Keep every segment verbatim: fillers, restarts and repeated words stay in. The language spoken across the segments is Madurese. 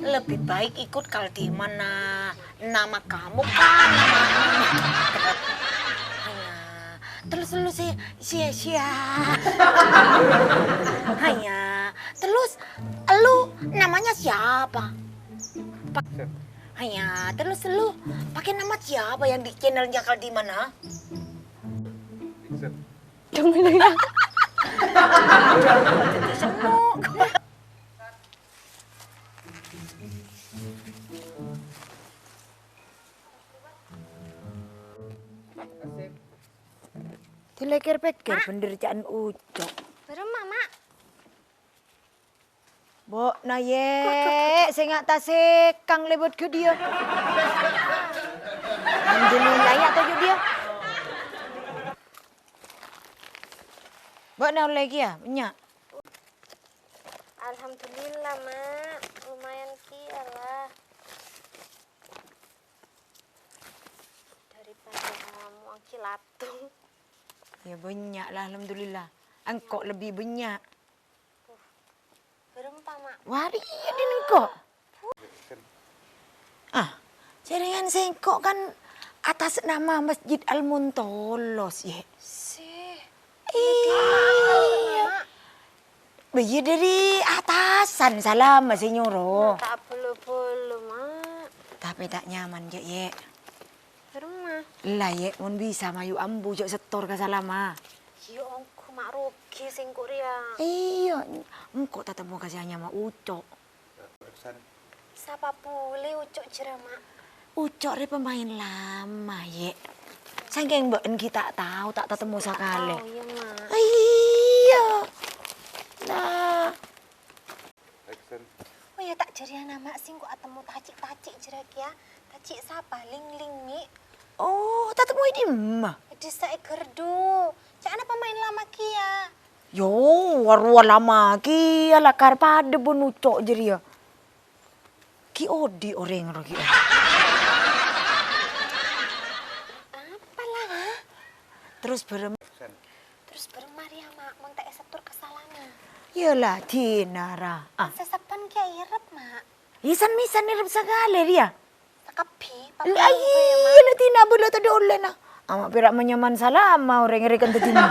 Lebih baik ikut Kaldiman, nah. Nama kamu kan, nama, nama. Hanya, terus lu si, sia, sia. Hanya, terus lu namanya siapa? Pa-, hanya, terus lu pakai nama siapa yang di channelnya Kaldiman, ha? Dong, ini ya. Jadi semuk. Dilèkèr-pèkkèr, Mak. Bhender ca'na Ucok. Bârâmma, Mak? Bâ'na, Yè', sè nga'ta sèkang lèbât ghâdhiyâ. Alhamdulillah, yâ', toju' dhiyâ. Bâ'na ollè kèya, bânnya'? Alhamdulillah, Mak. Lumayan kèya, lah. Daripada kamu angki latung. Yâ, bânnya' lah, alhamdulillah. Engko' lebbi bânnya'. Uh, bârâmpa, Mak? Wari, iyâ, din engko'. Ah, jhârèngan sèngko' kan atas nama Masjid Al-Muntolos, Yè'. Sè. Iyâ. Mak. Bâ, iyâ, dâri atasan Salama sè nyoro. Mak, ta' bhâllu-bhâllu, Mak. Tapè ta' nyaman, jâ', Yè'. Bârâmma? Ella, Yè', mon bisa mayu ambu jâ' setor ka Salama. Iyâ, ongghu, Mak, rugi sèngko' rèya. Iyâ, engko' tatemmo ka sè anyama Ucok. Sapa polè Ucok jârèya, Mak? Ucok rè pemain lama, Yè'. Sakèng bâ'na ghi' ta' tao, ta' tatemmo sakalè. Tao, iyâ, Mak. Iyâ. Nah. Oh, iyâ, ta' jârèya, Mak, sèngko' atemmo taci'-taci' jârèya kèya. Taci' sapa? Ling-ling, Mi'. Oh, tatemmo è dimma? È dissa è Gerdu. Ca'na pemain lama kèya. Yo, wa-, rowa lama kèya lakar padâ bân Ucok jârèya. Ghi' odi' orèng rowa ghi'. Apalah, ha? Terros bârâmma, terros bârâmma rèya, Mak, mon ta' èsetor ka Salama? Iyâ la, dinara. Ah. Sè sabbhân kèya èrep, Mak. Isan-misan èrep sakalè rèya. Sakabbhi, L-, papolong ai, bhâi, Mak. Iyâ la, dinah bâlâ tadâ' ollèna. Ama' pèra' manyaman Salama, orèng rèken tadâ' andi'.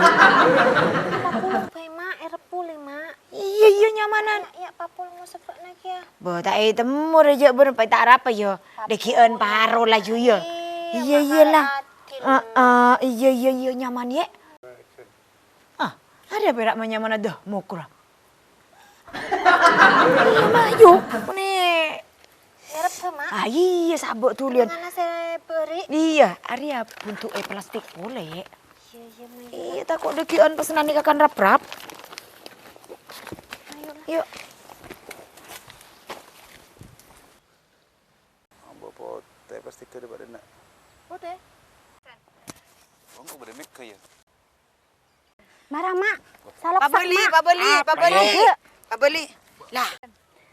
Papolong bhâi, Mak, èrep polè, Mak. Iyâ, iyâ, nyamanan. Iyâ, iyâ, papolong moso bâ'na kèya. Bâ, ta' ètemmo rè jâ' bârâmpa ta' arapa, yâ. Dâggi'ân paro laju, yâ. Iyâ, iyâ, la. Heeh, iyâ, iyâ, iyâ, nyaman, yâ. Ah, arèya pèra' manyamana dâ' mokra. Iyâ, mayu, nè'. Èrep, Mak. Ah, iyâ, sabâ' dhuliyân. Ngana sè bâri'. Iyâ, arèya buntu'è plastik polè. Iyâ, iyâ, mayu. Iyâ, tako' dâggi'ân pesenanna kakan rap-rap. Ayo, lah. Yuk. Ambo potè plastik dâri bâdâna. Potè? Ongghu bâdâ mèkka, yâ? Mara, Mak. Saluksak, Mak. Pabâli, pabâli, pabâli. Lah.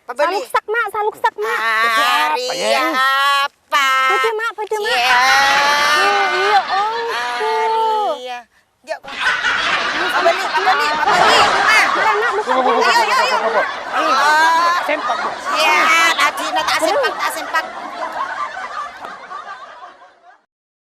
Pabâli. Saluksak, Mak, saluksak, Mak. Arèya apa? Bâdâ, Mak, bâdâ, Mak. Iyâ. Iyâ, iyâ, ongghu. Arèya. Jâ', pabâli, pabâli, pabâli. Mara, Mak, buka. Ayo, ayo, ayo. Sempak, Bu. Iyâ, tadina ta' sempak, ta' sempak.